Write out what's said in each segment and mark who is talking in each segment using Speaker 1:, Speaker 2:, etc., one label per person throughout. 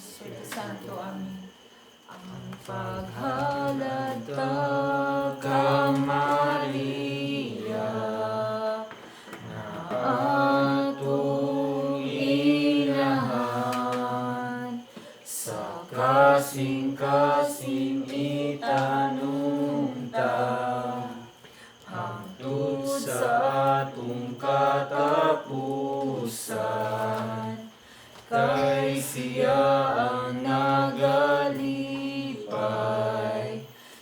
Speaker 1: Espiritu Santo. Amen. Ang paghalata
Speaker 2: ka Maria
Speaker 1: na atong inahan
Speaker 2: sa kasing-kasing itanong ta
Speaker 1: hangtod
Speaker 2: hangtod sa atong katapusan, kay siya ang nagalipay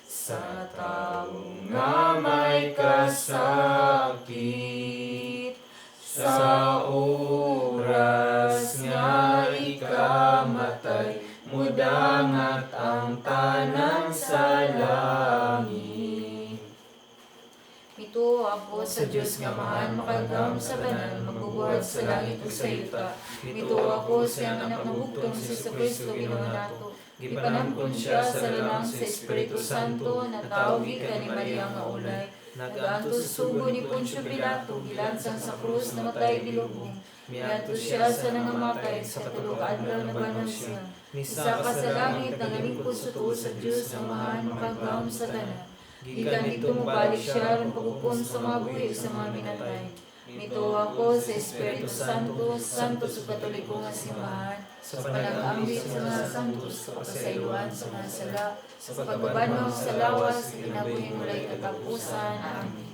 Speaker 2: sa tao nga may kasakit sa oras nga ikamatay, mudangat ang tanan sa langit.
Speaker 1: Mituo ako sa Dios nga Amahan, makagagahom sa tanan, magbubuhat sa langit ug sa yuta. Mituo ako sa iyang Anak nga bugtong si Jesucristo, Ginoo nato. Gipanangkon siya sa lalang sa Espiritu Santo, natawo gikan ni Maria nga ulay. Nagaantos sa sugo ni Poncio Pilato, gilansang sa krus, namatay, gilubong. Miadto siya sa nangamatay, sa katulo ka adlaw nabanhaw siya. Misaka sa langit, nagalingkod sa tuo sa Dios, Amahan, makagagahom sa tanan. Gikan didto mobalik siya aron paghukom sa mga buhi ug sa mga minatay. Mituo ako sa Espiritu Santo, Santo sa Katoliko nga simbahan,
Speaker 2: sa
Speaker 1: sa panag-ambit sa mga santos, sa kapasayloan sa mga sala, sa pagkabanhaw sa lawas, sa kinabuhing walay katapusan. Amen.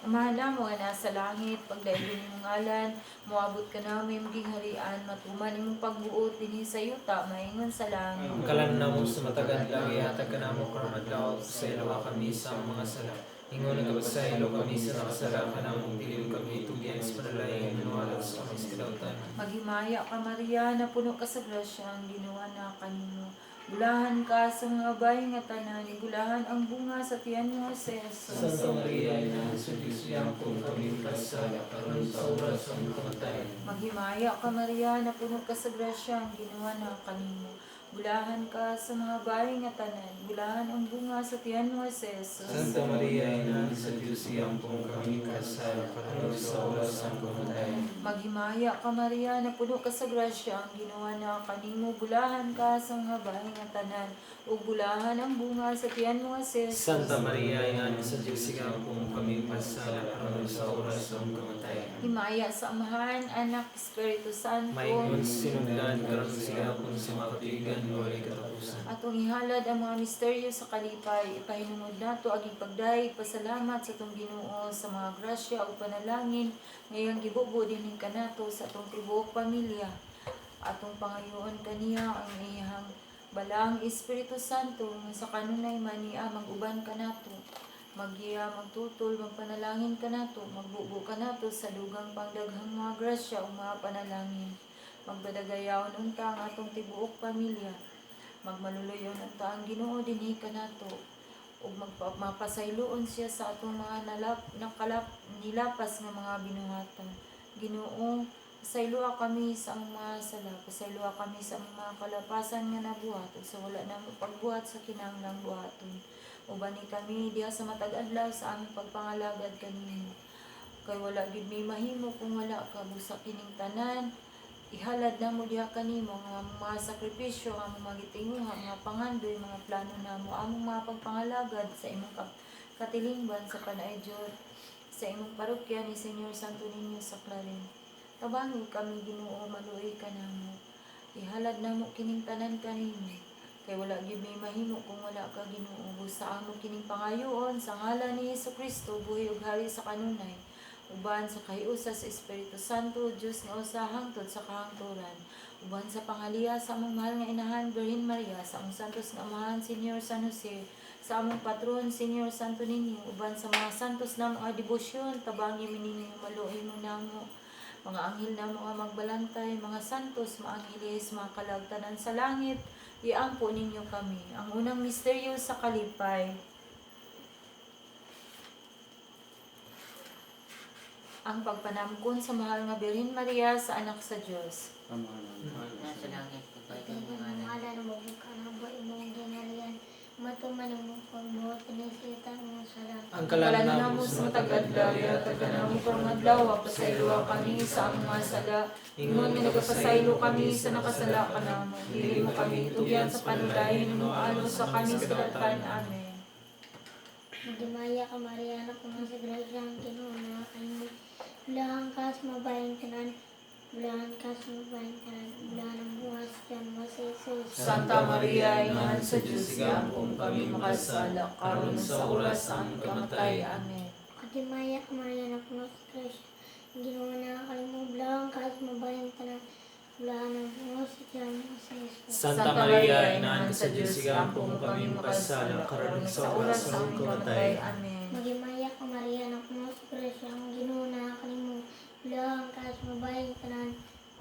Speaker 1: Amahan namo nga nasa langit, pagdaigong imong ngalan, moabot ka namo imong gingharian, matuman imong pagbuot dinhi sa yuta, maingon sa langit.
Speaker 2: Ang kalan namo sa matag adlaw ihatag kanamo karong adlaw, pasayloa kami sa among mga sala. Ingon nagapasaylo kami sa nakasala kanamo, dili kami tugyan sa panalay, aron kami sa kalautan.
Speaker 1: Maghimaya ka, Maria, napuno ka sa grasya, ang Ginoo naa kanimo. Bulahan ka sa mga babae nga tanan, bulahan ang bunga sa tiyan mo si Jesus.
Speaker 2: Santa Maria, Ina sa Diyos, iampo kami makasala, karon sa oras sa among kamatayon.
Speaker 1: Maghimaya ka, Maria, napuno ka sa grasya, ang Ginoo naa kanimo. Bulahan ka sa mga babae nga tanan, bulahan ang bunga sa tiyan mo si Jesus.
Speaker 2: Santa Maria, Ina sa Diyos, iampo kami makasala, karon sa oras sa among kamatayon.
Speaker 1: Maghimaya ka, Maria, napuno ka sa grasya, ang Ginoo naa kanimo. Bulahan ka sa mga babae nga tanan, ug bulahan ang bunga sa tiyan mo si Jesus.
Speaker 2: Santa Maria, Ina sa Diyos, iampo kami makasala, karon sa oras sa among kamatayon.
Speaker 1: Himaya sa Amahan, Anak, Espiritu Santo.
Speaker 2: Maingon sinugdan karon sa gihapon sa mga katuigan nga walay katapusan.
Speaker 1: Atong ihalad ang mga misteryo sa kalipay, ipahinungod nato aging pagdayeg pasalamat sa atong Ginoo sa mga grasya ug panalangin ngayong gibubo dinhi kanato sa atong tibuok pamilya. Atong pangayoon kaniya ang iyang balaang Espiritu Santo nga sa kanunay maniya mag-uban kanato, magiya, magtutol, magpanalangin kanato, magbubo kanato sa dugang pangdaghang mga grasya ug mga panalangin. Magbadagayaon unta ang atong tibuok pamilya. Magmaluluyon unta ang Ginoo dinhi kanato ug mapasayloon siya sa atong mga nalap, nakalap, nilapas nga mga binuhatan. Ginoo, pasayloa kami sa among mga sala, pasayloa kami sa among mga kalapasan nga nabuhat ug sa wala namo pagbuhat sa kinahanglang buhaton. Ubani kami diha sa matag adlaw sa among pagpangalagad kanimo. Kay wala gyud mi mahimo kung wala ka. Busa kining tanan ihalad namo diha kanimo nga among mga sakripisyo, ang among mga gitinguha, mga pangandoy, mga plano namo, among mga pagpangalagad sa imong katilingban sa panaedyo sa imong parokya ni Señor Santo Niño sa Clarin. Tabangi kami, Ginoo, maluoy ka namo. Ihalad namo kining tanan kanimo. Kay wala gyud may mahimo kung wala ka, Ginoo. Busa amo kining pangayoon sa ngalan ni Hesus Kristo, buhi ug hari sa kanunay, uban sa kahiusa sa Espiritu Santo, Dios nga usa hangtod sa kahangturan. Uban sa pangaliya sa among mahal nga inahan Birhen Maria, sa among santos nga amahan Señor San Jose, sa among patron Señor Santo Niño, uban sa mga santos namo nga debosyon, tabangi mi ninyo, maluoy mo namo. Mga anghel namo nga magbalantay, mga santos, mga angheles, mga kalagtanan sa langit, iampo ninyo kami. Ang unang misteryo sa kalipay. Ang pagpanamkon sa mahal nga Birhen Maria sa anak sa Dios.
Speaker 3: Nasa langit, pagdaigong
Speaker 4: Pagdaigong
Speaker 3: ngalan.
Speaker 4: ngalan mo, bukan ang imong gingharian, matuman ang imong pagbuot dinhi sa yuta. sa langit.
Speaker 2: Ang kalan namo sa matag adlaw, ihatag kanamo karong adlaw, pasayloa kami sa among mga sala, ingon nga nagapasaylo kami sa nakasala kanamo. Dili mo kami tugyan sa panulahin, hinuno sa kami sa kalautan. Amen.
Speaker 4: Maghimaya ka, Maria, na puno sa grasya ang Ginoo naa kanimo. Bulahan ka sa mabayang tanan, bulahan ka sa mabayang tanan, bulahan ang bunga sa tiyan mo si Jesus.
Speaker 1: Santa Maria, Inahan sa Diyos, iampo mo kami makasala, karon sa oras sa aming kamatay. Amen.
Speaker 4: Maghimaya ka, Maria, na puno sa grasya ang Ginoo naa kanimo. Bulahan ka sa mabayang tanan, bulahan ang bunga sa tiyan mo si Jesus.
Speaker 2: Santa Maria, Inahan sa Diyos, iampo mo kami makasala, karon sa oras sa aming kamatay.
Speaker 1: Amen.
Speaker 4: Maghimaya ka, Maria, na puno sa grasya ang Ginoo naa kanimo. Bulahan ka sa mabayang tanan,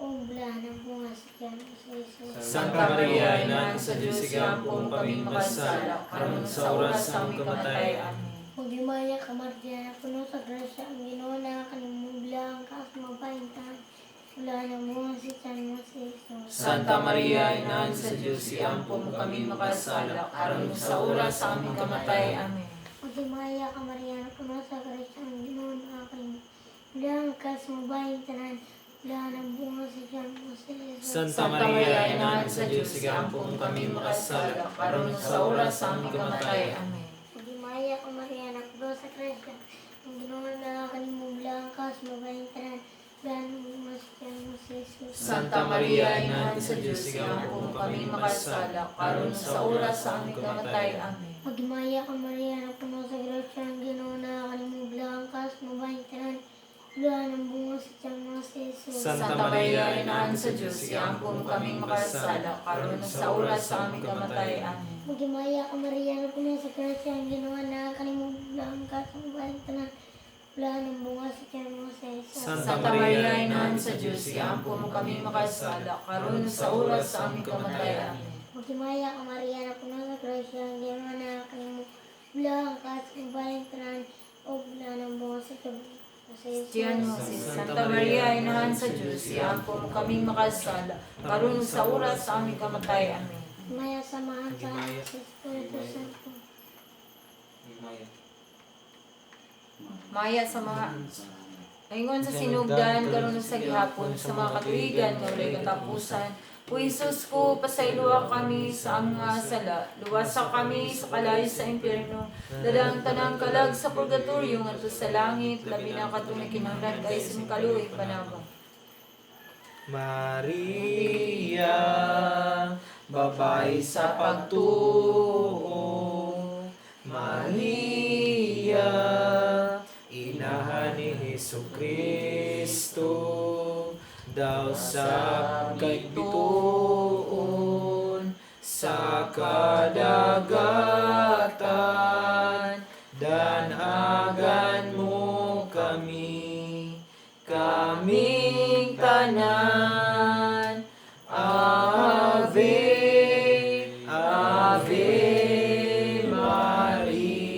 Speaker 4: ug bulahan ang bunga sa tiyan mo si Jesus.
Speaker 2: Santa Maria, Inahan sa Diyos, iampo mo kami makasala, karon sa oras sa aming kamatay.
Speaker 1: Amen.
Speaker 4: Maghimaya ka, Maria, na puno sa grasya ang Ginoo naa kanimo. Bulahan ka sa mabayang tanan, bulahan ang bunga sa tiyan mo si Jesus.
Speaker 2: Santa Maria, Inahan sa Diyos, iampo mo kami makasala, karon sa oras sa aming kamatay.
Speaker 1: Amen.
Speaker 4: Maghimaya ka, Maria, na puno sa grasya ang Ginoo naa kanimo. Bulahan ka sa mabayang tanan, bulahan ang bunga sa tiyan mo si Jesus.
Speaker 2: Santa Maria, Inahan sa Diyos, iampo mo kami makasala, karon sa oras sa aming kamatay.
Speaker 1: Amen.
Speaker 4: Maghimaya ka, Maria, na puno sa grasya ang Ginoo naa kanimo. Bulahan ka sa mabayang tanan, bulahan ang bunga sa tiyan mo si Jesus.
Speaker 1: Santa Maria, Inahan sa Diyos, iampo mo kami makasala, karon sa oras sa aming kamatay. Amen.
Speaker 4: Maghimaya ka, Maria, na puno sa grasya ang Ginoo naa kanimo. Bulahan ka sa mabayang tanan, bulahan ang bunga sa tiyan mo si Jesus.
Speaker 2: Santa Maria, Inahan sa Diyos, iampo mo kami makasala, karon sa oras sa aming kamatay.
Speaker 1: Amen.
Speaker 4: Maghimaya ka, Maria, na puno sa grasya ang Ginoo naa kanimo. Bulahan ka sa mabayang tanan, bulahan ang bunga sa tiyan mo si Jesus.
Speaker 2: Santa Maria, Inahan sa Diyos, iampo mo kami makasala, karon sa oras sa aming kamatay.
Speaker 1: Amen.
Speaker 4: Maghimaya ka, Maria, na puno sa grasya ang Ginoo naa kanimo. Bulahan ka sa mabayang tanan, ug bulahan ang bunga sa tiyan mo si Jesus.
Speaker 1: Tiyan mo si Santa Maria, Inahan sa Diyos, iampo mo kaming makasala, karon sa oras sa aming kamatay. Amen.
Speaker 4: Maya samahan sa
Speaker 2: Maghimaya.
Speaker 4: sa Espiritu Santo.
Speaker 3: Himaya.
Speaker 1: Maya sa mga Ingon sa sinugdan karon sa gihapon sa mga katuigan nga walay katapusan. O Hesus ko, pasayloa kami sa among mga sala, luwasa kami sa kalayo sa impyerno, dala ang tanang kalag sa purgatorio ngadto sa langit, labi na katong kinahanglan kay sa imong kaluoy panabang.
Speaker 2: Maria, babae sa pagtuo. Maria, inahan ni Hesu Kristo, daw sa kagbituon sa kadagatan, danagan mo kami, kaming tanan. Ave, Ave Maria.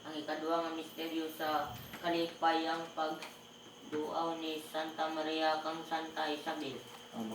Speaker 3: Ang ikaduha nga misteryo sa kalipay, ang pagduaw ni Santa Maria kang Santa Isabel.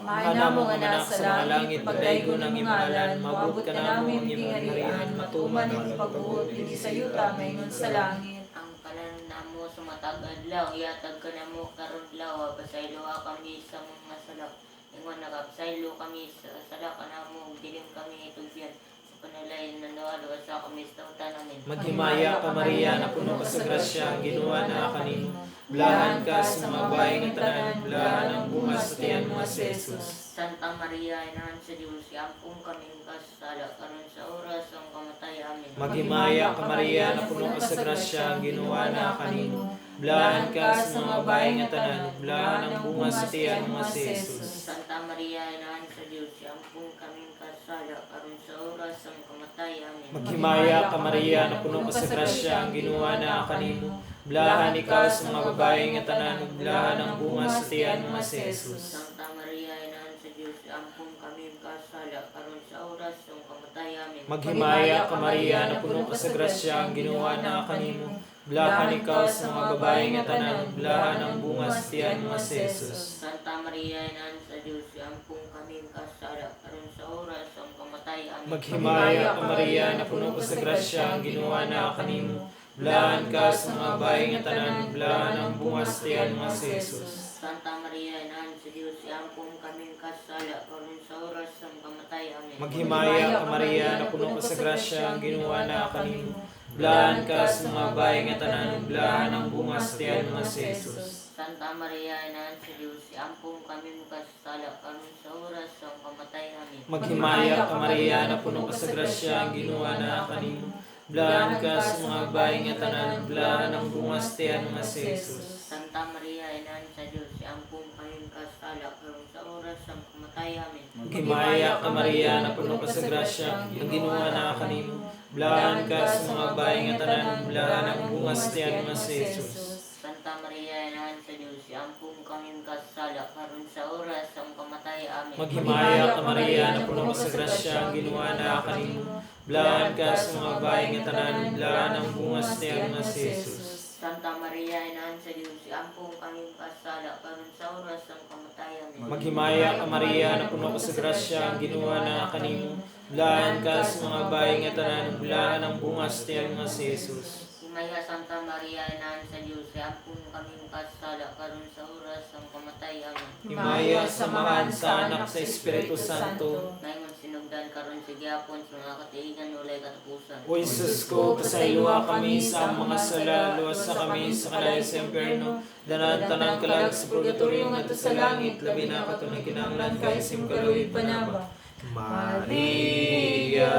Speaker 1: Mahal namo nga naa sa langit, pagdaygon ang imong ngalan, moabot ka namo ang imong gingharian, matuman ang pagbuot dinhi sa yuta maingon sa langit.
Speaker 3: Ang kalan namo sa matag adlaw, ihatag kanamo karon adlaw, pasayloa kami sa mga sala. Ingon nakapasaylo kami sa sala kanamo, ug dili kami itugyan sa panulay na sa kami sa tanan namin.
Speaker 2: Maghimaya ka, Maria, na puno ka sa grasya, ang Ginoo naa kanimo. Bulahan ka sa mga babae nga tanan, bulahan ang bunga sa tiyan mo nga si Jesus.
Speaker 3: Santa Maria, Inahan sa Diyos, iampong kaming kasala karon sa oras ang kamatay. Amen.
Speaker 2: Maghimaya ka, Maria, na puno ka sa grasya, ang Ginoo naa kanimo. Bulahan ka sa mga babae nga tanan, bulahan ang bunga sa tiyan mo nga si Jesus.
Speaker 3: Santa Maria, Inahan sa Diyos, iampong kaming kasala karon sa oras ang kamatay. Amen.
Speaker 2: Maghimaya ka, Maria, na puno ka sa grasya, ang Ginoo naa kanimo. Bulahan ikaw sa mga babae nga tanan, ug bulahan ang bunga sa tiyan mo nga si Jesus.
Speaker 3: Santa Maria, Inahan sa Diyos, iampong kaming kasala karon sa oras ang kamatay. Amen.
Speaker 2: Maghimaya ka, Maria, na puno ka sa grasya, ang Ginoo naa kanimo. Bulahan ikaw sa mga babae nga tanan, bulahan ang bunga sa tiyan mo nga si Jesus.
Speaker 3: Santa Maria, Inahan sa Diyos, iampong kami kasala, karon sa oras sa among kamatay. Amen.
Speaker 2: Maghimaya ka Maria, napuno ka sa grasya, ang Ginoo naa kanimo. Bulahan ka sa mga babae nga tanan, bulahan ang bunga sa tiyan mo nga si Jesus.
Speaker 3: Santa Maria, Inahan sa Diyos, iampong kami kasala, karon sa oras sa among kamatay. Amen.
Speaker 2: Maghimaya ka Maria, napuno ka sa grasya, ang Ginoo naa kanimo. Bulahan ka sa mga babae nga tanan, bulahan ang bunga sa tiyan mo nga si Jesus.
Speaker 3: Santa Maria, Inahan sa Diyos, iampong kami kasala, karon sa oras sa among kamatay. Amen.
Speaker 2: Maghimaya ka Maria, napuno ka sa grasya, ang Ginoo naa kanimo. Bulahan ka sa mga babae nga tanan, bulahan ang bunga sa tiyan mo nga si Jesus.
Speaker 3: Santa Maria, Inahan sa Diyos, iampong kami kasala, karon sa oras sa among kamatay. Amen.
Speaker 2: Maghimaya ka Maria, napuno ka sa grasya, ang Ginoo naa kanimo. Bulahan ka sa mga babae nga tanan, bulahan ang bunga sa tiyan mo nga si Jesus.
Speaker 3: Santa Maria, Inahan sa Diyos, iampong kami kasala, karon sa oras sa among kamatay. Amen.
Speaker 2: Maghimaya ka Maria, napuno ka sa grasya, ang Ginoo naa kanimo. Bulahan ka sa mga babae nga tanan, bulahan ang bunga sa tiyan mo nga si Jesus.
Speaker 3: Santa Maria, Inahan sa Diyos, iampong kami kasala, karon sa oras sa among kamatay. Amen.
Speaker 2: Maghimaya ka Maria, napuno ka sa grasya, ang Ginoo naa kanimo. Bulahan ka sa mga babae nga tanan, bulahan ang bunga sa tiyan mo nga si Jesus.
Speaker 3: Himaya Santa Maria, Inahan sa Diyos, iampong kami kasala, karon sa oras sa among kamatay. Amen.
Speaker 2: Himaya sa Amahan, sa Anak, sa Espiritu Santo.
Speaker 3: Ngayon sinugdan karon sa gihapon sa mga katiigan walay katapusan.
Speaker 2: O Jesus ko, pasayloa kami sa among mga sala, luwasa kami sa kalayo sa impyerno, danan tanang kalag sa purgatorio ngadto sa langit, labi na katong nagkinahanglan kaayo sa imong kaluoy panaba. Maria,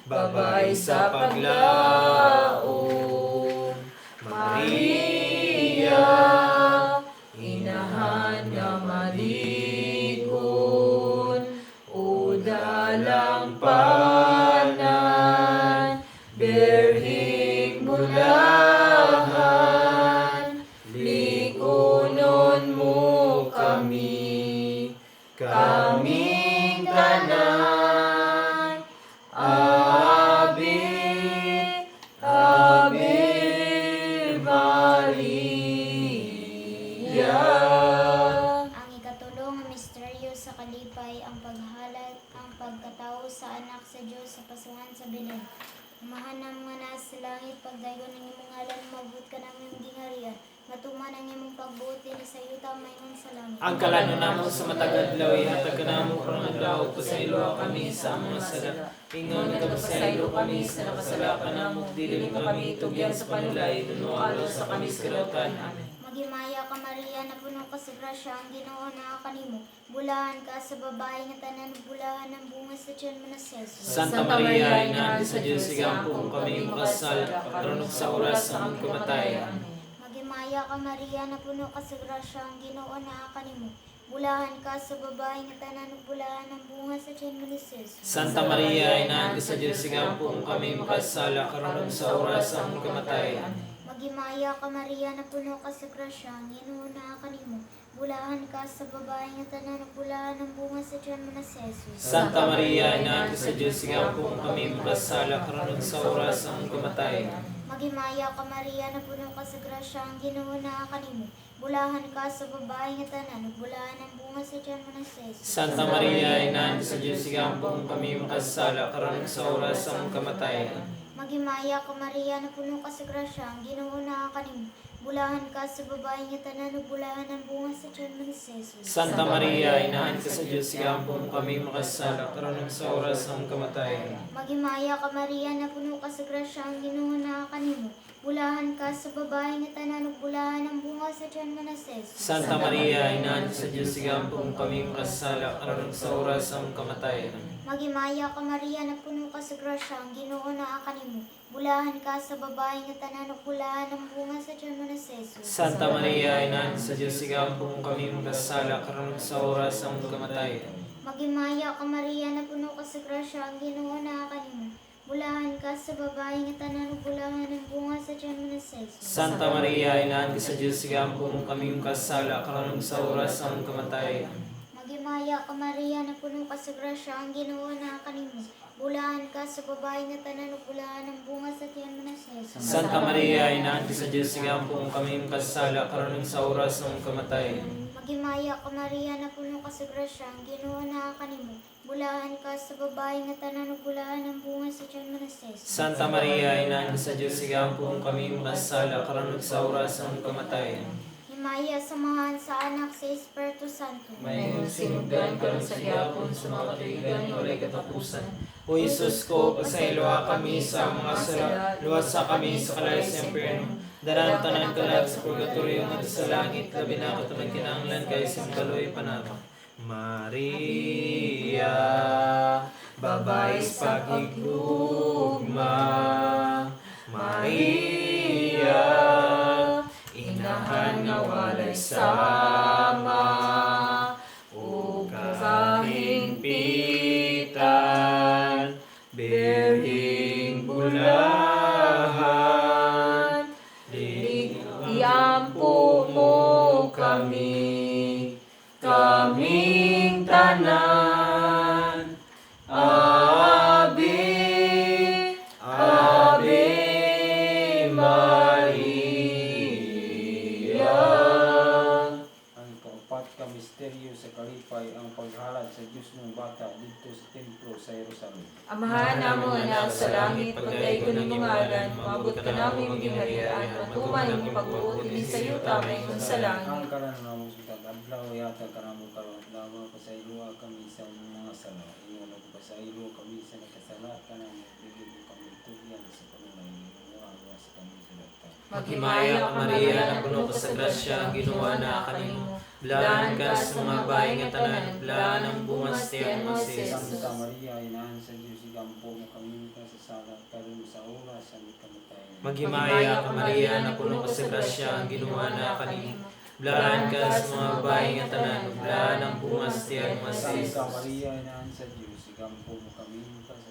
Speaker 2: babay sa paglaom. Maria, inahan nga malikon, o dalampanan, berhing bulahan, likunon mo kami, kaming tanan. Ave, Ave Maria.
Speaker 4: Ang ikatulo nga misteryo sa kalipay ang paghalad ang pagkatao sa anak sa Dios sa pasuhan sa Belen. Amahan namon nga naa sa langit, pagdayon ang imong ngalan, moabot ka ng imong gingharian. Matuman ang imong pagbuot dinhi sa yuta maingon sa langit.
Speaker 2: Ang kalano namo sa matag adlaw ihatag kanamo karong adlaw, pasayloa kami sa among mga sala. Ingon nga pasaylo kami sa nakasala kanamo, dili mo kami tugyan sa panulay, dunua sa kami sa kalautan. Amen.
Speaker 4: Maghimaya ka Maria, napuno ka sa grasya, ang Ginoo naa kanimo. Bulahan ka sa babae nga tanan, ug bulahan ang bunga sa tiyan mo na si Jesus.
Speaker 2: Santa Maria, Ina sa Diyos, igampo kami makasala, karon ug sa oras sa among kamatayan.
Speaker 4: Maghimaya ka Maria, napuno ka sa grasya, ang Ginoo naa kanimo. Bulahan ka sa babae nga tanan, ug bulahan ang bunga sa tiyan mo ni Jesus.
Speaker 2: Santa Maria, Ina sa Diyos, igampo kami makasala, karon ug sa oras sa among kamatayan.
Speaker 4: Maghimaya ka Maria, napuno ka sa grasya, ang Ginoo naa kanimo. Bulahan ka sa babae nga tanan, ug bulahan ang bunga sa tiyan mo na si Jesus.
Speaker 2: Santa Maria, Ina sa Diyos, igampo kami makasala, karon ug sa oras sa among kamatayan.
Speaker 4: Maghimaya ka Maria, napuno ka sa grasya, ang Ginoo naa kanimo. Bulahan ka sa babae nga tanan, ug bulahan ang bunga sa tiyan mo na si Jesus.
Speaker 2: Santa Maria, Ina sa Diyos, igampo kami makasala, karon ug sa oras sa among kamatayan.
Speaker 4: Maghimaya ka Maria, napuno ka sa grasya, ang Ginoo naa kanimo. Bulahan ka sa babae nga tanan, ug bulahan ang bunga sa tiyan mo ni Jesus.
Speaker 2: Santa Maria, Inahan ka sa Diyos, igampo kami makasala, karon ug sa oras sa among kamatayan.
Speaker 4: Maghimaya ka Maria, napuno ka sa grasya, ang Ginoo naa kanimo. Bulahan ka sa babae nga tanan, ug bulahan ang bunga sa tiyan mo na si Jesus.
Speaker 2: Santa Maria, Inahan ka sa Diyos, igampo kami makasala, karon ug sa oras sa among kamatayan.
Speaker 4: Maghimaya ka Maria, napuno ka sa grasya, ang Ginoo naa kanimo. Bulahan ka sa babae nga tanan, ug bulahan ang bunga sa tiyan mo na si Jesus.
Speaker 2: Santa Maria, Inahan ka sa Diyos, igampo kami makasala, karon ug sa oras sa among kamatayan.
Speaker 4: Maghimaya ka Maria, napuno ka sa grasya, ang Ginoo naa kanimo. Bulahan ka sa babae nga tanan, ug bulahan ang bunga sa tiyan mo na si Jesus.
Speaker 2: Santa Maria, Inahan ka sa Diyos, igampo kami makasala, karon ug sa oras sa among kamatayan.
Speaker 4: Maghimaya ka Maria, napuno ka sa grasya, ang Ginoo naa kanimo. Bulahan ka sa babae nga tanan ug bulahan ang bunga sa tiyan mo na si Jesus.
Speaker 2: Santa Maria, Inahan sa Diyos, igampo mo kami makasasala, karon ug sa oras ng kamatayan.
Speaker 4: Maghimaya ka Maria, napuno ka sa grasya, ang Ginoo naa kanimo. Bulahan ka sa babae nga tanan ug bulahan ang bunga sa tiyan mo na si Jesus.
Speaker 2: Santa Maria, Inahan sa Diyos, igampo mo kami makasasala, karon ug sa oras ng kamatayan.
Speaker 4: Himaya sa mga sa Anak sa Espiritu Santo.
Speaker 2: May sinugdan karon sa gihapon sa mga katuigan nga walay katapusan. O Jesus ko, pasayloa kami sa mga sala, luwasa kami sa kalayo sa impyerno. Daran tanan kalag sa purgatorio ngadto sa langit, labi na katong nagkinahanglan kay sa kaloy panama. Maria, babae sa paghigugma. Maria, inahan nga walay sama. O kahingpitan, birhing bulahan, iampo mo kami, kaming tanan. Ave, Ave Maria.
Speaker 5: Ang ikaapat ka misteryo sa kalipay ang paghalad sa Dios ng bata didto sa templo sa Jerusalem.
Speaker 1: Amahan namo nga naa sa langit, pagdaygon ang imong ngalan, moabot ka namo imong gingharian, matuman imong pagbuot dinhi sa yuta maingon sa
Speaker 5: Ang
Speaker 1: langit.
Speaker 5: kalan namo sa adlaw yata kanamo karon adlaw pasayloa kami sa mga sala. Ingon nagpasaylo kami sa nakasala kanamo dili mo kami tugyan sa panulay luwas kami sa dagta.
Speaker 2: Maghimaya ka Maria, napuno ka sa grasya, ang Ginoo naa kanimo. Bulahan ka sa mga babae nga tanan, bulahan ang bunga sa tiyan mo si Jesus.
Speaker 5: Santa Maria, inahan sa Dios, igampo mo kami sa karon sa oras sa aming kamatayan.
Speaker 2: Maghimaya ka Maria, napuno ka sa grasya, ang Ginoo naa kanimo. Bulahan ka sa mga babae nga tanan, bulahan ang bunga sa tiyan mo si
Speaker 5: Santa
Speaker 2: Jesus.
Speaker 5: Maria, inahan sa Dios, igampo mo kami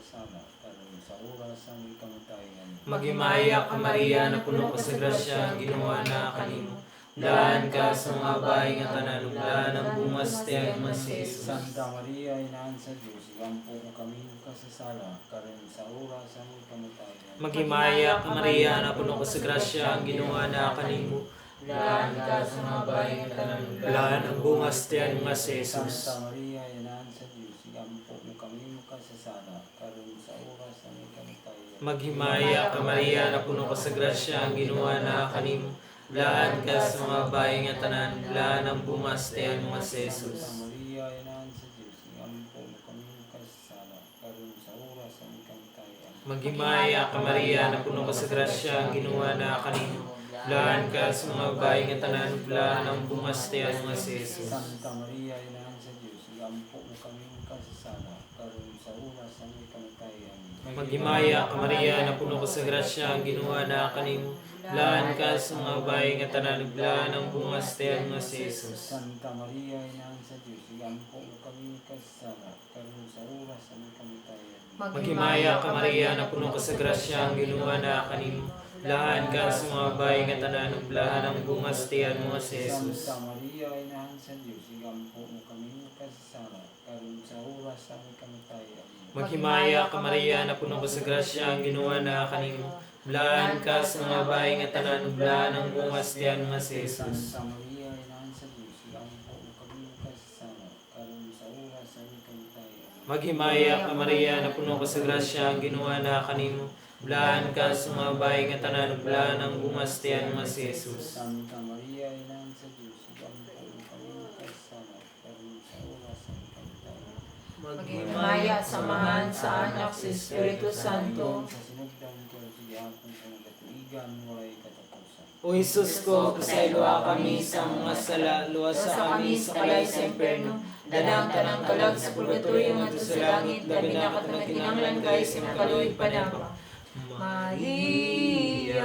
Speaker 5: sa karon sa oras sa aming kamatayan.
Speaker 2: Maghimaya ka Maria, napuno ka sa grasya, ang Ginoo naa kanimo. Bulahan ka sa mga babae nga tanan, bulahan ang bunga sa tiyan mo si Jesus.
Speaker 5: Santa Maria, inahan sa Dios, igampo mo kami kasasala, karon sa oras sa aming kamatayan.
Speaker 2: Maghimaya ka Maria, napuno ka sa grasya, ang Ginoo naa kanimo. Bulahan ka sa mga babae nga tanan, bulahan ang bunga sa tiyan mo si Jesus.
Speaker 5: Santa Maria, inahan sa Dios, igampo mo kami kasasala, karon sa oras sa aming kamatayan.
Speaker 2: Maghimaya ka Maria, napuno ka sa grasya, ang Ginoo naa kanimo. Bulahan ka sa mga babae nga tanan, bulahan ang bunga sa tiyan mo si Jesus.
Speaker 5: Santa Maria, inahan sa Dios, igampo mo kami kasasala, karon sa oras sa aming kamatayan.
Speaker 2: Maghimaya ka Maria, napuno ka sa grasya, ang Ginoo naa kanimo. Bulahan ka sa mga babae nga tanan, bulahan ang bunga sa tiyan mo si Jesus.
Speaker 5: Santa Maria, inahan sa Dios, igampo mo kami kasasala, karon sa oras sa aming kamatayan.
Speaker 2: Maghimaya ka Maria, napuno ka sa grasya, ang Ginoo naa kanimo. Bulahan ka sa mga babae nga tanan, bulahan ang bunga sa tiyan mo si Jesus.
Speaker 5: Santa Maria, inahan sa Dios, igampo mo kami kasasala, karon sa oras sa aming kamatayan.
Speaker 2: Maghimaya ka Maria, napuno ka sa grasya, ang Ginoo naa kanimo. Bulahan ka sa mga babae nga tanan, bulahan ang bunga sa tiyan mo si Jesus.
Speaker 5: Santa Maria, inahan sa Dios, igampo mo kami kasasala, karon sa oras sa aming kamatayan.
Speaker 2: Maghimaya ka Maria, napuno ka sa grasya, ang Ginoo naa kanimo. Bulahan ka sa mga babae nga tanan, bulahan ang bunga sa tiyan mo si Jesus.
Speaker 5: Santa Maria, inahan sa Dios, igampo mo kami kasasala, karon sa oras sa aming kamatayan.
Speaker 2: Maghimaya ka Maria, napuno ka sa grasya, ang Ginoo naa kanimo. Bulahan ka sa mga babae nga tanan, bulahan ang bunga sa tiyan mo si Jesus.
Speaker 5: Santa Maria, inahan sa Dios, igampo mo kami kasasala, karon sa oras sa aming kamatayan.
Speaker 1: Maghimaya sa Amahan, sa Anak, sa Espiritu Santo.
Speaker 5: Sa sinugdan ko sa gihapon sa mga katuigan, walay katapusan.
Speaker 2: O Jesus ko, pasayloa kami sa mga sala, luwasa kami sa kalay sa impyerno. Danang tanang kalag sa purgatorio ngadto sa langit, labi na katong nagkinahanglan kay sa imong kaluoy panama.
Speaker 1: Maria,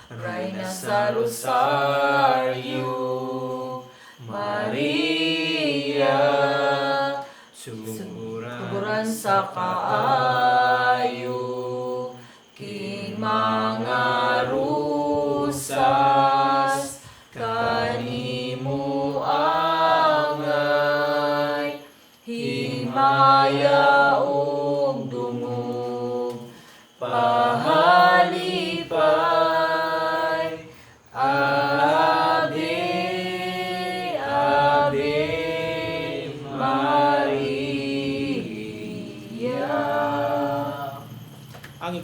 Speaker 1: Reyna sa Rosario,
Speaker 2: Maria, suguran
Speaker 1: Tuguran sa kaayo, king mga rusas, kanimo angay, himaya o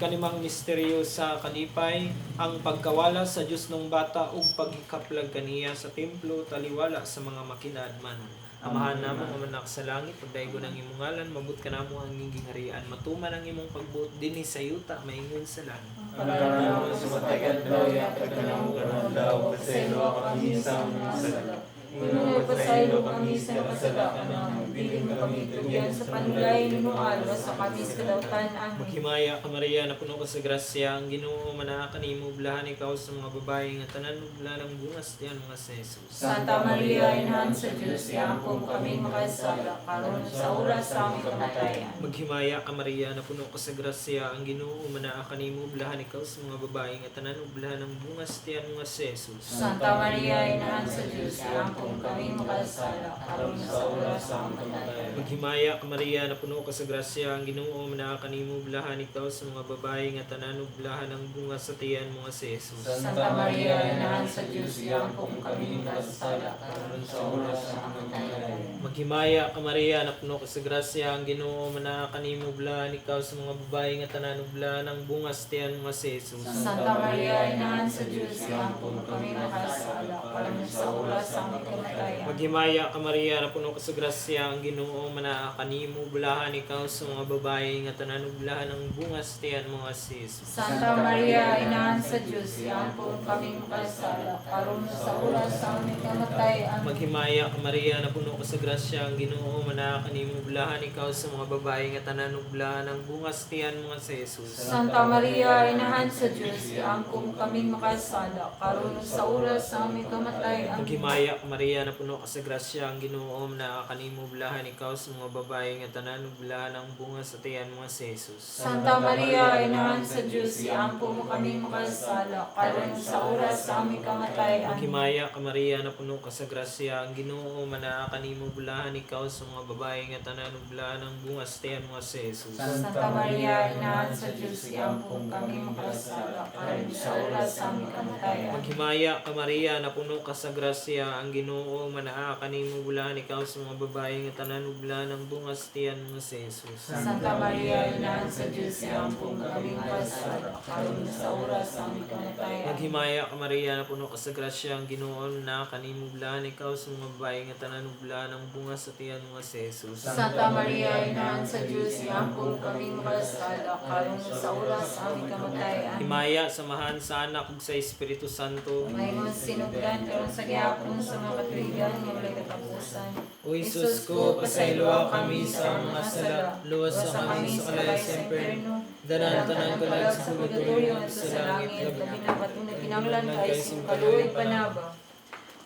Speaker 6: Ikalimang misteryo sa kalipay, ang pagkawala sa Dios nung bata ug paghikaplag kaniya sa templo taliwala sa mga makinaadmanon. Amahan namo nga manak sa langit, pagdaygon ang imong ngalan, mabot kanamo ang imong gingharian, matuman ang imong pagbuot dinhi sa yuta maingon sa langit.
Speaker 2: Ang kanamo sa matag adlaw, ihatag kanamo karong adlaw, pasayloa kami sa among mga sala.
Speaker 1: Ingon nagpasaylo kami sa nakasala kanamo, dili mo kami tugyan sa panulay, hinual, sa kami sa kadautan. Amen.
Speaker 6: Maghimaya ka Maria, napuno ka sa grasya, ang Ginoo manaa kanimo, bulahan ikaw sa mga babae nga tanan ug bulahan ang bungas diyan mga si Jesus.
Speaker 1: Santa Maria, Inahan sa Diyos, iampo mo kami makasala, karon sa oras sa aming kamatayan.
Speaker 6: Maghimaya ka Maria, napuno ka sa grasya, ang Ginoo manaa kanimo, bulahan ikaw sa mga babae nga tanan ug bulahan ang bungas tiyan mga si Jesus.
Speaker 1: Santa Maria, Inahan sa Diyos, iampo mo kami makasala, karon sa oras sa aming kamatayan.
Speaker 6: Maghimaya ka Maria, napuno ka sa grasya, ang Ginoo manaa kanimo, bulahan ikaw sa mga babae nga tanan ug bulahan ang bunga sa tiyan mga si Jesus.
Speaker 1: Santa Maria, Inahan sa Diyos, iampo mo kami makasala, karon sa oras sa aming kamatayan.
Speaker 6: Maghimaya ka Maria, napuno ka sa grasya, ang Ginoo manaa kanimo, bulahan ikaw sa mga babae nga tanan ug bulahan ang bunga sa tiyan mga si Jesus.
Speaker 1: Santa Maria, Inahan sa Diyos, iampo mo kami makasala, karon sa oras sa aming kamatayan.
Speaker 6: Maghimaya ka Maria, napuno ka sa grasya, ang Ginoo manaa kanimo, bulahan ikaw sa mga babae nga tanan ug bulahan ang bunga sa tiyan mga si Jesus.
Speaker 1: Santa Maria, Inahan sa Diyos, iampo mo kami makasala, karon sa oras sa aming kamatayan.
Speaker 6: Maghimaya ka Maria, napuno ka sa grasya, ang Ginoo manaa kanimo, bulahan ikaw sa mga babae nga tanan ug bulahan ang bunga sa tiyan mga si Jesus.
Speaker 1: Santa Maria, Inahan sa Diyos, iampo mo kami makasala, karon sa oras sa aming kamatayan.
Speaker 6: Maghimaya ka Maria, napuno ka sa grasya, ang Ginoo manaa kanimo, bulahan ikaw sa mga babae nga tanan ug bulahan ang bunga sa tiyan mga si Jesus.
Speaker 1: Santa Maria, Inahan sa Diyos, iampo mo kami makasala, karon sa oras sa aming kamatayan.
Speaker 6: Maghimaya ka Maria, napuno ka sa grasya, ang Ginoo manaa kanimo, bulahan ikaw sa mga babae nga tanan ug bulahan ang bunga sa tiyan mga si Jesus.
Speaker 1: Santa Maria, Inahan sa Diyos, iampo mo kami makasala, karon sa oras sa aming kamatayan.
Speaker 6: Maghimaya ka Maria, napuno ka sa grasya, ang Ginoo manaa kanimo, bulahan ikaw sa mga babae nga tanan ug bulahan ang bunga sa tiyan mga si Jesus.
Speaker 1: Santa Maria, Inahan sa Diyos, iampo mo kami makasala, karon sa oras sa aming kamatayan.
Speaker 6: Maghimaya ka Maria, napuno ka sa grasya, ang Ginoo manaa kanimo, bulahan ikaw sa mga babae nga tanan ug bulahan ang bunga sa tiyan mga si Jesus.
Speaker 1: Santa Maria, Inahan sa Diyos, iampo mo kami makasala, karon sa oras sa aming kamatayan.
Speaker 6: Himaya samahan sa Anak ug sa Espiritu Santo.
Speaker 1: Maingon sinugdan karon sa gihapon sa mga katuigan nga walay katapusan.
Speaker 6: O Jesus ko, pasayloa kami sa mga sala, luwas sa kami sa kalaya sa impyerno, danan tanan kalag sa purgatorio at sa langit,
Speaker 1: labi na katunay kinahanglan kay kaluoy panaba.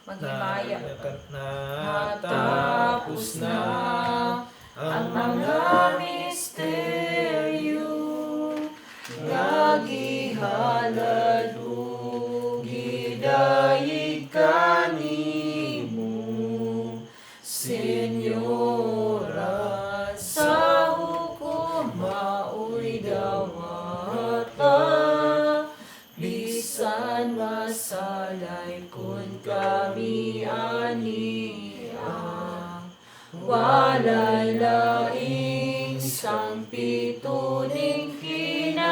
Speaker 1: Maghimaya.
Speaker 6: Natapos na
Speaker 1: ang mga misteryo nga gihalad ug gidayeg kanimo, Senyora, sa hukom maoy dawata, bisan masalay kun kami ania, walay laing sangpituning kinabuhi.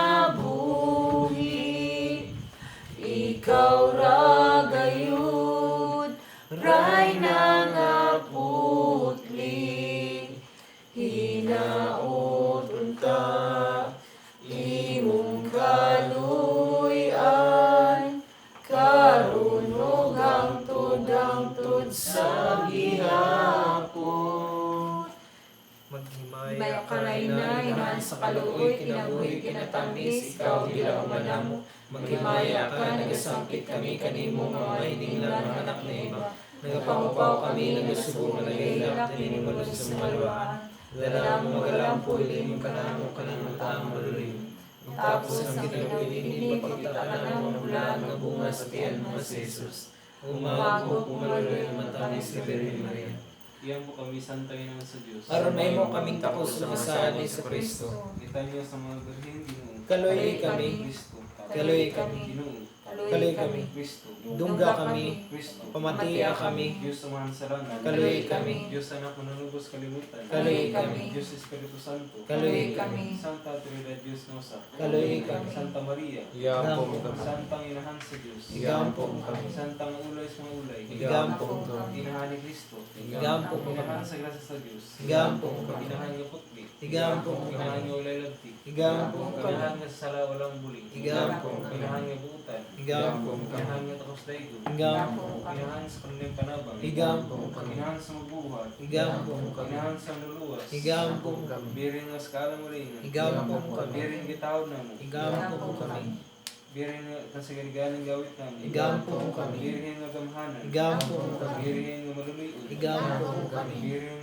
Speaker 1: Ikaw ra gayud, Rayna nga putli, hinaot unta imong kaluy-an, karon ug hangtod hangtod sa gihapon.
Speaker 6: Maghimaya
Speaker 1: Himaya ka Rayna, inahan sa kaluoy, kinabuhi, kinatamis, ikaw ang gilauman namo.
Speaker 6: Maghimaya ka, nagasangpit kami kanimo nga mga hininglan mga anak ni Eva. Nagapangupaw kami, nagasubo nga nagahilak, dinhi mo sa mga luwaan. Dala mo magalampo, ilimon ka namo, kanang taong maluluyom. Tapos ang kinabuhi dinhi, ipakita ka namo ang bulaan nga bunga sa tiyan mo si Jesus. Umago, pumaluloy, matamis ka Birhen Maria.
Speaker 7: Iyan po kami santay naman sa Diyos.
Speaker 6: Aron mahimo kaming takos sa mga sala ni Kristo.
Speaker 7: Litanya sa mga birhen, Ginoo.
Speaker 6: Kaluoy kami.
Speaker 7: Kristo.
Speaker 6: Kaluoy kami.
Speaker 7: Ginoo.
Speaker 1: Kaluoy
Speaker 6: Kaloy kami.
Speaker 7: Kristo.
Speaker 6: Dungga kami.
Speaker 7: Kristo.
Speaker 6: Pamatiya kami.
Speaker 7: Diyos Amahan sa langit.
Speaker 6: Kaloy kami.
Speaker 7: Diyos Anak manunubos kalibutan.
Speaker 6: Kaloy kami.
Speaker 7: Diyos Espiritu Santo.
Speaker 6: Kaloy kami.
Speaker 7: Santa Trinidad Diyos Nosa.
Speaker 6: Kaloy kami.
Speaker 7: Santa Maria.
Speaker 8: Igampo mo kami.
Speaker 7: Santang Inahan sa Diyos.
Speaker 6: Igampo mo kami.
Speaker 7: Santang Ulay sa mga ulay.
Speaker 6: Igampo mo kami.
Speaker 7: Inahan ni Kristo.
Speaker 6: Igampo mo kami.
Speaker 7: Inahan sa grasya sa Diyos.
Speaker 6: Igampo mo kami.
Speaker 7: Inahan nga putli.
Speaker 6: Igampo mo
Speaker 7: Inahan
Speaker 6: kami.
Speaker 7: nga ulay lagti.
Speaker 6: Igampo mo kami.
Speaker 7: Inahan nga sala walang buling.
Speaker 6: Igampo mo kami.
Speaker 7: Inahan nga buutan.
Speaker 6: Igampo mo kami.
Speaker 7: Inahan nga takos daigo.
Speaker 6: Igampo mo kami.
Speaker 7: Inahan sa kanunayang panabang.
Speaker 6: Igampo mo kami.
Speaker 7: Inahan sa mabuhat.
Speaker 6: Igampo mo kami.
Speaker 7: Inahan sa luluwas.
Speaker 6: Igampo mo kami.
Speaker 7: Birin nga skala mo rin.
Speaker 6: Igampo mo kami.
Speaker 7: Birin gitawod na mo.
Speaker 6: Igampo mo kami.
Speaker 7: Birin nga kasagariganan gawit namin.
Speaker 6: Igampo mo kami.
Speaker 7: Birin nga gamhanan.
Speaker 6: Igampo mo kami.
Speaker 7: Birin nga maluluyon.
Speaker 6: Igampo mo kami.
Speaker 7: Birin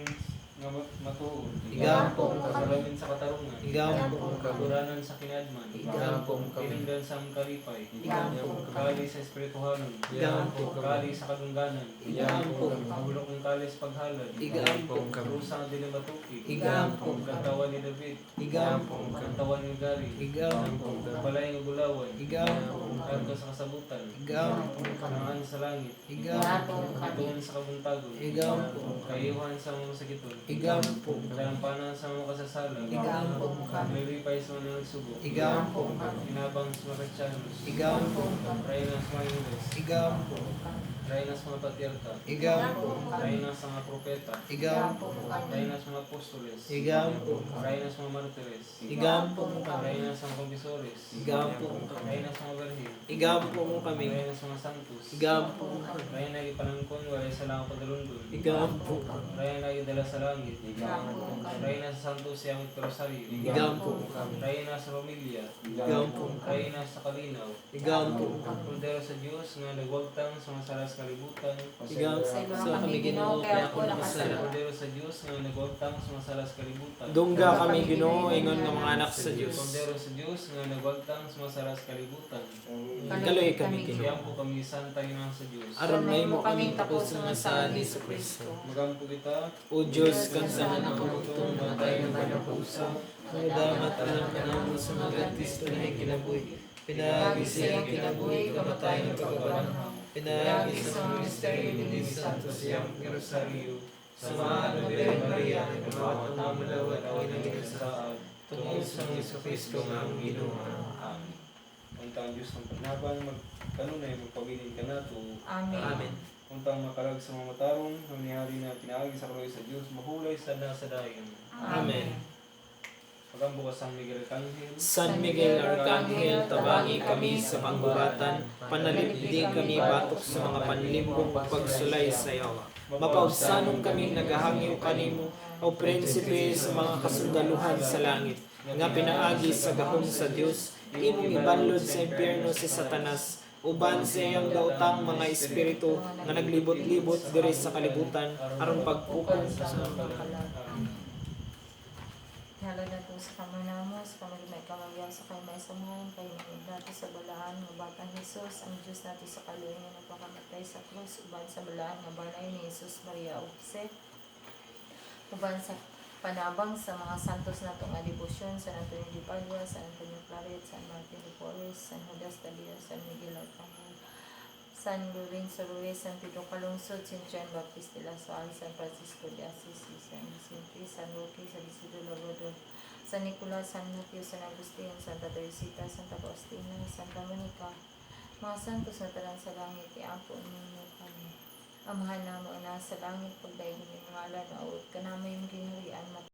Speaker 7: nga matuod.
Speaker 6: Igampo mo kami.
Speaker 7: Salamin sa katarungan.
Speaker 6: Igampo mo kami.
Speaker 7: Kaguranan sa kinadman.
Speaker 6: Igampo mo kami.
Speaker 7: Pinundan sa among kalipay.
Speaker 6: Igampo mo kami.
Speaker 7: Kali sa espirituhanon.
Speaker 6: Igampo mo kami.
Speaker 7: Kali sa kadungganan.
Speaker 6: Igampo mo kami.
Speaker 7: Mahulok ng kali sa paghalad.
Speaker 6: Igampo mo kami.
Speaker 7: Rusa ang dili matuki.
Speaker 6: Igampo mo kami.
Speaker 7: Kantawan ni David.
Speaker 6: Igampo mo kami.
Speaker 7: Kantawan ni Gary.
Speaker 6: Igampo mo kami.
Speaker 7: Balay nga gulawan.
Speaker 6: Igampo mo kami.
Speaker 7: Karga sa kasabutan.
Speaker 6: Igampo mo kami.
Speaker 7: Kanaan sa langit.
Speaker 6: Igampo mo kami.
Speaker 7: Katuon sa kabuntagon.
Speaker 6: Igampo mo kami.
Speaker 7: Kayuhan sa mga masakiton.
Speaker 6: Igampo mo kami.
Speaker 7: Kalampanan sa mga kasasala.
Speaker 6: Igampo mo kami.
Speaker 7: Lilipay sa mga nagsubo.
Speaker 6: Igampo mo kami.
Speaker 7: Inabang sa mga Kristiyanos.
Speaker 6: Igampo mo kami.
Speaker 7: Reyna sa mga Ingles.
Speaker 6: Igampo mo kami.
Speaker 7: Reyna sa mga patriarka.
Speaker 6: Igampo mo kami.
Speaker 7: Reyna sa mga propeta.
Speaker 6: Igampo mo kami.
Speaker 7: Reyna sa mga apostoles.
Speaker 6: Igampo mo kami.
Speaker 7: Reyna sa mga martires.
Speaker 6: Igampo mo kami.
Speaker 7: Reyna sa mga confessores.
Speaker 6: Igampo mo kami.
Speaker 7: Reyna sa mga birhen.
Speaker 6: Igampo mo kami.
Speaker 7: Reyna sa mga santos.
Speaker 6: Igampo mo kami.
Speaker 7: Reyna gipanangkon walay sa lang padalundon.
Speaker 6: Igampo mo kami.
Speaker 7: Reyna gidala sa langit.
Speaker 1: Igampo mo kami.
Speaker 7: Reyna sa Santo Siyang Rosario.
Speaker 6: Igampo mo kami.
Speaker 7: Reyna sa pamilya.
Speaker 6: Igampo mo kami.
Speaker 7: Reyna sa kalinaw.
Speaker 6: Igampo mo kami.
Speaker 7: Kordero sa Diyos nga nagwagtang sa mga sala sa kalibutan.
Speaker 6: Igampo sa kami Ginoo kaya ako nakasala.
Speaker 7: Kordero sa Diyos nga nagwagtang sa mga sala sa kalibutan.
Speaker 6: Dungga kami Ginoo ingon nga mga anak sa Dios.
Speaker 7: Kordero sa Diyos nga nagwagtang sa mga sala sa kalibutan.
Speaker 6: Kaloy kami Ginoo.
Speaker 7: Siyampo kami santa ina sa Diyos.
Speaker 6: Aron mahimo kaming takos nga sa ni Jesu Kristo.
Speaker 7: Magampo kita.
Speaker 6: O Diyos, kansahan ang kamugtong matay ng panapusa, mga alam ka namo sa mga Kristo na kinabuhi. Pinaagi sa iyang kinabuhi, kamatayon ng pagkabanhaw. Pinaagi sa mga misteryo ni Santo Siyang
Speaker 7: Rosario.
Speaker 6: Sa mahal na Birhen Maria, nagmawat ang malawat ang inang sa tungod sa Jesu Kristo nga among Ginoo.
Speaker 7: Amen. Untang Diyos ng panabang, magkanunay, magpabilin ka nato.
Speaker 1: Amen.
Speaker 6: Amen.
Speaker 7: Untang makalag sa mga matarong, nangyari na pinaagi sa kaluoy sa Diyos, mahulay sa nasa dayon.
Speaker 6: Amen.
Speaker 7: Pagambo ka San Miguel Arcangel.
Speaker 6: San Miguel Arcangel, tabangi kami sa panggubatan, panalipdi kami batok sa mga panlimbong pagsulay sa yawa. Mapaubsanon kami nagahangyo kanimo, o prinsipe sa mga kasundaluhan sa langit, nga pinaagi sa gahom sa Dios, imong ibanlod sa impyerno si Satanas, uban sa iyang daotang mga espiritu nga naglibot-libot diri sa kalibutan aron pagpukong sa mga
Speaker 7: Amen.
Speaker 1: Hala na po sa kamanamo, sa kamagmay kamagyaw, sa kay may samahan, kay manod nato sa balaan nga batang Jesus, ang Diyos nato sa kaluoy nga nagpakamatay sa krus, uban sa balaan nga balay ni Jesus Maria ug Jose, uban sa panabang sa mga santos nato nga debosyon, San Antonio de Padua, San Antonio Claret, San Martin de Porres, San Judas Tadeo, San Miguel Arcangel, San Lorenzo Ruiz, San Pedro Calungsod, San Juan Bautista de la Salle, San Francisco de Asís, San Vicente, San Roque, San Isidro Labrador, San Nicolas, San Mateo, San Agustin, Santa Teresita, Santa Faustina, Santa Monica, mga santos na tanan sa langit, iampo ninyo kami. Amahan namo na sa langit, pagdayon ng ngalan, maawit ka namin gingharian,